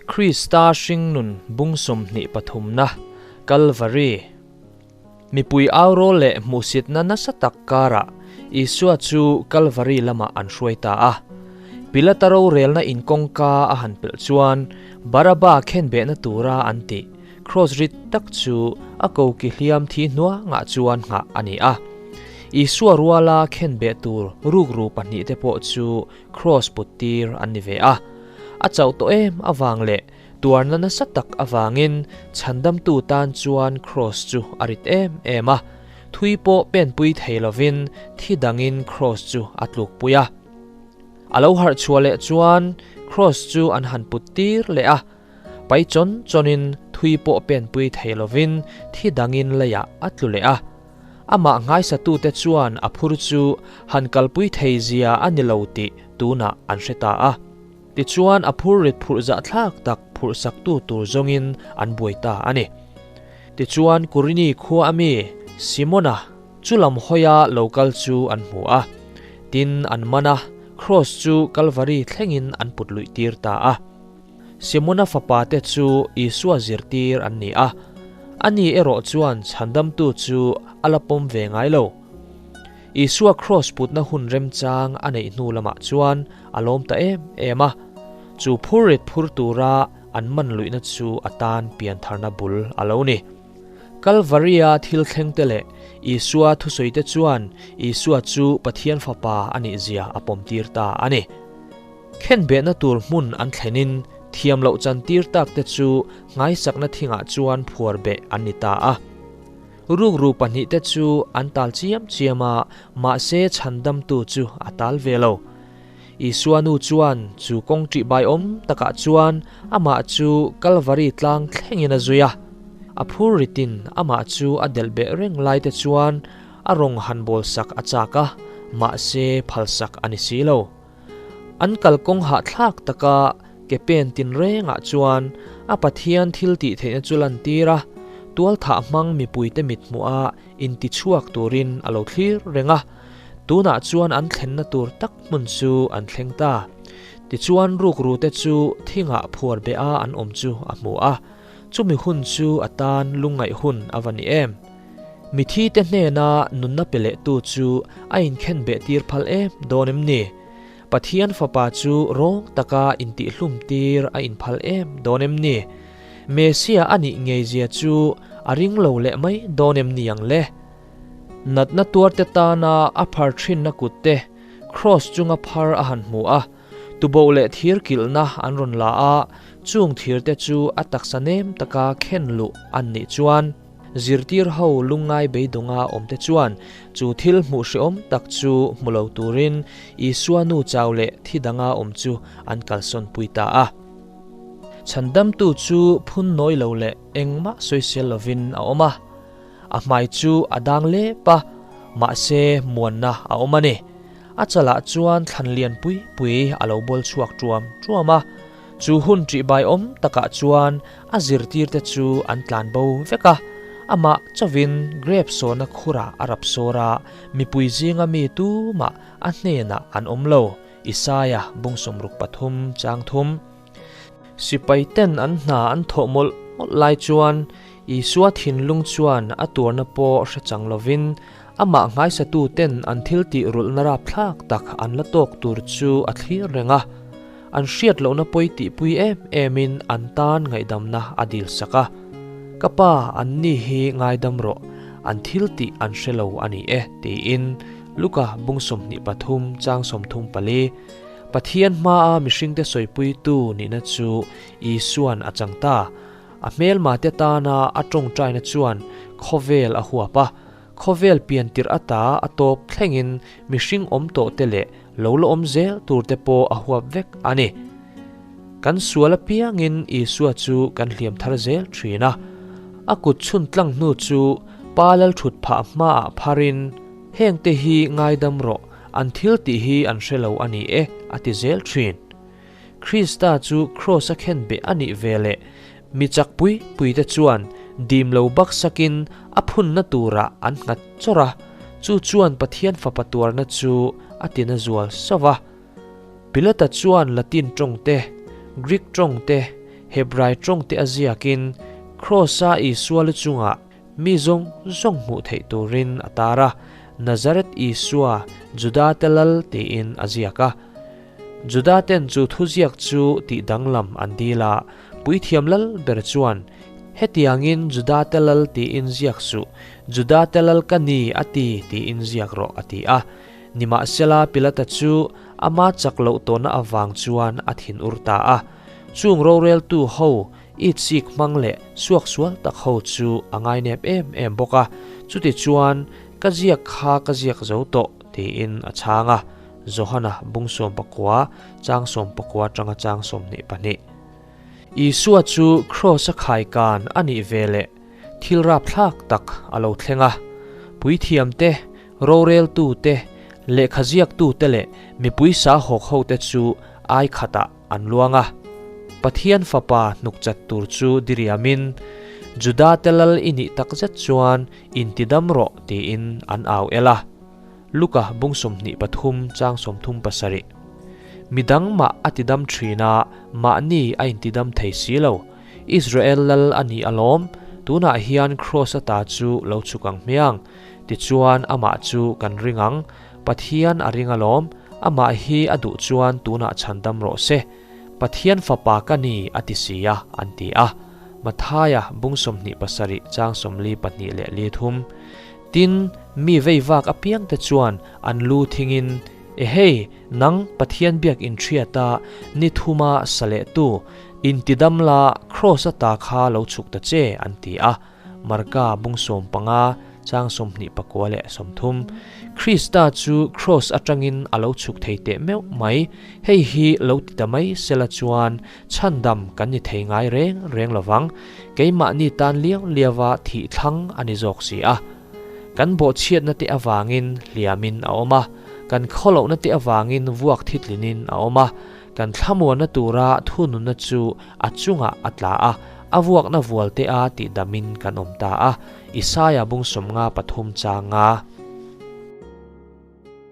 Krista hringnun bung 23na, Kalvari. Mipui aurawl leh hmuhsitna nasa tak karah Isua chu Kalvari lamah an hruai ta a. Pilata rorelna in kawngka a han pelh chuan Baraba khenbehna tura an tih Kraws rit tak chu a koki hliam thi hnuangah chuan nghah a ni a. Isua ruala khenbeh tur rukru pahnihte pawh chu Kraws put tir an ni ve a. A chauh tawh em avang leh tuarna nasa tak avangin chhandamtu tan chuan Kraws chu a rit em em a. Thui pawh penpui thei lovin thi dangin Kraws chu a tlukpui a. A lo harh chhuah leh chuan Kraws chu an han put tir leh a. Pai chawn chawnin thui pawh penpui thei lovin thi dangin leiah a tlu leh a. Amah nghaisatute chuan a phur chu han kalpui thei zia a ni lo tih tunah an hre ta a. Tichuan a phur rit phurh zahthlak tak phurhsaktu tur zawngin an buai ta a ni. Tichuan Kurini khua ami Simona chu lam hawia lo kal chu an hmu a. Tin an man a, Kraws chu Kalvari thlengin an put luih tir ta a. Simona fapate chu Isua zirtir an ni a, ani erawh chuan chhandamtu chu a la pawm ve ngai lo. Isua kraws putna hun remchang a neih hnu lamah chuan a lawm ta em em a, chu phurrit phur tura an man luihna chu a tan piantharna bul a lo ni. Kalvaria thil thlengte leh Isua thusawite chuan Isua chu Pathian Fapa a nihzia a pawmtir ta a ni. Khenbehna tur hmun an thlenin thiam loh chantir tak te chu nghaisakna thingah chuan phuar beh an ni ta a. Rukru pahnihte chu an tal chiam chiam a, mahse chhandamtu chu a tal ve lo. Isua nu chuan chu kawng ṭihbai awm takah chuan amah chu Kalvari tlang thlengin a zui a. A phur ritin amah chu a delh beh reng lai te chuan a rawng han bawlsak a chak a, mahse phalsak a ni si lo. An kalkawng hahthlak taka ke pen tinrengah chuan a Pathian thil tih theihna chu lantir a, tualthah hmang mipuite mithmuha intichhuak turin a lo thlir reng a. Tunah chuan an thlenna tur tak hmun chu an thleng ta. Tichuan rukrute chu thingah phuar beha an awm chu a hmu a, chumi hun chu a tan lungngaih hun a va ni em? Mithite hnena nunna pe lehtu chu a inkhen behtir phal em dawn em ni? Pathian Fapa chu rawng taka intihhlumtir a inphal em dawn em ni? Messiah a nih ngeizia chu a ring lo leh mai dawn em ni ang le? Natna tuarte tana a phar thinna kutte Kraws chunga phar a han hmu a, tuboh leh thir kilhna an rawn la a, chung thirte chu a taksa nem taka khen luh an nih chuan, Zirtir ho lungngai beidawnga awmte chuan chu thil hmuh hrehawm tak chu hmu lo turin Isua nu chau leh thi danga awm chu an kalsawn pui ta a. Chhandamtu chu phun nawi lo leh engmah sawisel lovin a awm a. A hmai chu a dang lep a, mahse muanna a awm a ni. A chalah chuan thlan lian pui pui a lo bawl chhuak ṭuam ṭuam a. Chu hun ṭihbaiawm takah chuan a zirtirte chu an tlan bo vek a, amah chauhin grep sawna khurah a rap sawr a, mipui zinga mi tumah a hnenah an awm lo, Isaia bung 63 chang thum. Sipai ten an hna an thawh mawlh mawlh lai chuan Isua thinlung chuan a tuarna pawh hre chang lovin amah nghaisatu ten an thil tih rulhna rapthlak tak an la tawk tur chu a thlir reng a. An hriat lohna pawi tihpui em emin an tan ngaihdamna a dil sak a. Ka pa, anni hi ngaidam rawh, an thil tih an hre lo a ni e, tiin Luka bung 23 chang 34. Pathian hmaa mihringte sawipuitu nihna chu Isua'n a chang ta. A hmelmate tana a tawngtaina chuan khawvel a huap a, khawvel pian tirh ata a tawp thlengin mihring awm tawhte leh lo la awm zel turte pawh a huap vek a ni. Kan sual apiangin Isua chu kan hliam thar zel thin a. A kut chhun tlang hnu chu Pa Lalthut phah hmaah pharin, Hengte hi ngaidam rawh, an thil tih hi an hre lo a ni e, a ti zel thin. Krista chu Kraws a khen beh a nih ve leh mi chak pui puite chuan dim lo bak sakin a phunna turah an nghat chawrh a, chu chuan Pathian Fapa tuarna chu a tina zual sauh va. Pilata chuan Latin tawng te, Greek tawng te, Hebrai tawng te a ziakin Kraws-a Isua lu chungah mi zawng zawng hmuh theih turin a tar a, Nazareth Isua, Juda-te Lal tiin a ziak a. Juda-ten chu thuziak chu tih danglam an dil a, Puithiam Lal ber chuan, Hetiangin Juda-te Lal tiin ziak suh, Juda-te Lal ka ni a ti tiin ziak rawh a ti a. Nimahsela Pilata chu ama chak loh tawhna avang chuan a thinur ta a. Chung roreltu ho itsik hmang leh suaksual tak ho chu a ngainep em em bawk a, chutichuan ka ziak kha ka ziak zo tawh tiin a chhang a. Johana bung 19, chang 19 atanga chang 22. Isua chu Kraws-a khaikan a nih ve leh thil rapthlak tak a lo thleng a, puithiam te, roreltu te, lehkhaziaktu te leh mipui sahawk ho te chu ai khatah an luang a. Pathian Fapa hnukchat tur chu diriamin, Juda te lal i nih takzet chuan intidam rawh tiin an au el a. Luka bung 23 chang 37. Midang mah a tidam thin a, mahni a intidam thei si lo. Israel lal a ni alawm, tunah hian Kraws ata chu lo chhuk ang hmiang. Tichuan amah chu kan ring ang, Pathian a ring alawm, amah hi a duh chuan tunah chhandam rawh se. Pathian fapa ka ni a ti si a, an ti a. Mathaia bung 27 chang 42 leh 43. Tin, mi vei vak apiangte chuan an lu thingin, Ehei, nang Pathian biak inhriata ni thuma sa lehtu, intidam la, Kraws ata kha lo chhuk ta che, an ti a. Marka bung 15, chang 29 leh 30. Krista chu Kraws atangin a lo chhuk thei teh meuh mai. Hei hi lo ti ta mai sela chuan Chhandam kan ni thei ngai reng reng lovang, keimahni tan liau liauva thih thlang a ni zawk si a. Kan bawhchhiatna te avangin hliamin a awm a, kan khawlohna te avangin vuak thitlinin a awm a, kan thlamuanna tura thununna chu a chungah a tla a, a vuakna vual te a tihdamin kan awm ta a, Isaia bung 53 chang nga.